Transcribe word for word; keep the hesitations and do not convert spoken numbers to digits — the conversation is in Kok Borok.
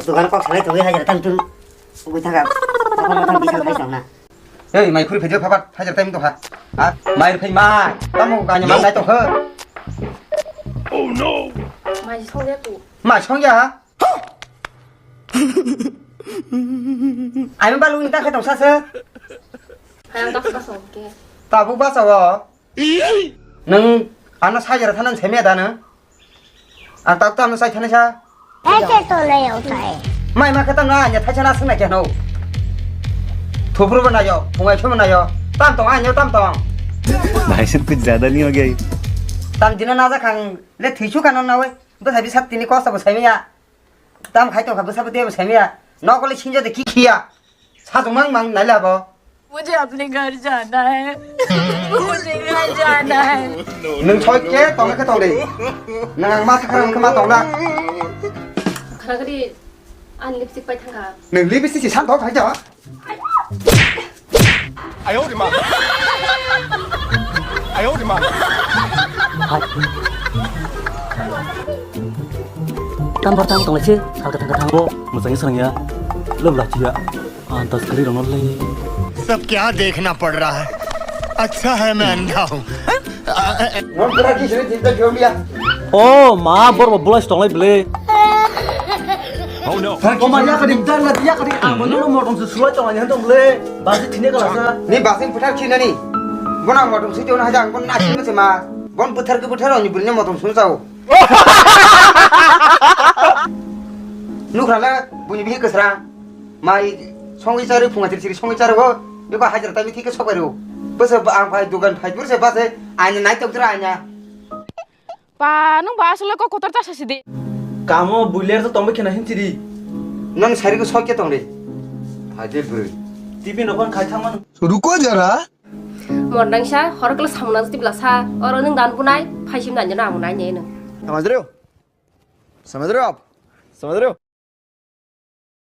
Dugan kok salai tongwi hajar tam tum. Ugwi thangka. Tokon tokon bisal khai tongna. Ei, mai khuri phaijo phapat hajar tam tongkha. Ha? Mai phai mai. Tamo kanya man nai tongkha. Mai songya ku. Mai songya. Ai ba lung ta khe tongsa se. Hai ang tak tak song ke. Tabuk ba sawo. Nwng ano sajera thanani semiya da nwng? Ang tak tak ano sai thani sa. Ete tole utai. Mai ma kata na anya thaisa na sung na keno. Thupru ba nayo, pungai chuma nayo. Tam tong anyo tam tong. भाई साहब कुछ ज्यादा नहीं हो गया ये? Tam dina na ja khang le thisu kano na we. Bwsa bisat tini kosta bo saimiya. Tam khai tong kha bwsa bo de bo saimiya. Nokole sinjo de ki khiya. Sajung mang mang naila bo. मुझे अपने घर जाना है। मुझे घर जाना है। Nwng thoi khe tong khe tong de. Nwng ang ma sakha khe ma tong na. Khana gari an lipstick pai thanga. Nwng lipstick si san thok thai ja. Tam bar tam tong lai se sal ka thang ka thang. Bo mwchangwi swrangya. Lab lachiya. Antas kari rong le. सब क्या देखना पड़ रहा है? अच्छा है मैं अंधा हूँ। Nwng bwrwi ki sini jinta jomya. Oh, ma, bor bo bulai tong lai ble. Oh ma, ya kadi dan la ya kadi ang bono motom se sulai tong lai han tong ble. Basi thine kala sa. Ni basi puthar khinani. Bona motom si tong haja ang bon nasi ma. Bon puthar ke puthar ni bulne motom sun sao. Nukhrala buni bihi kwsra. Mai songwi charo phunga chiri chiri songwi charo ho. Beko hajar tami thike sokai ro. Bese ang phai dugan phai burse base anya nai tok tra anya. Pa nung ba asle ko kotor ta sasi de. Kamo buler to tombe khena hin chiri. Nang sari ko sokya tong re. Haje bro. T V no kon khai thang man. रुको जरा। Mordangsa, horokla samuna jati blasa, oro nwng dan bunai, phaisim dan jano ang nai ne nwng. समझ रहे हो? समझ रहे हो आप? समझ रहे हो?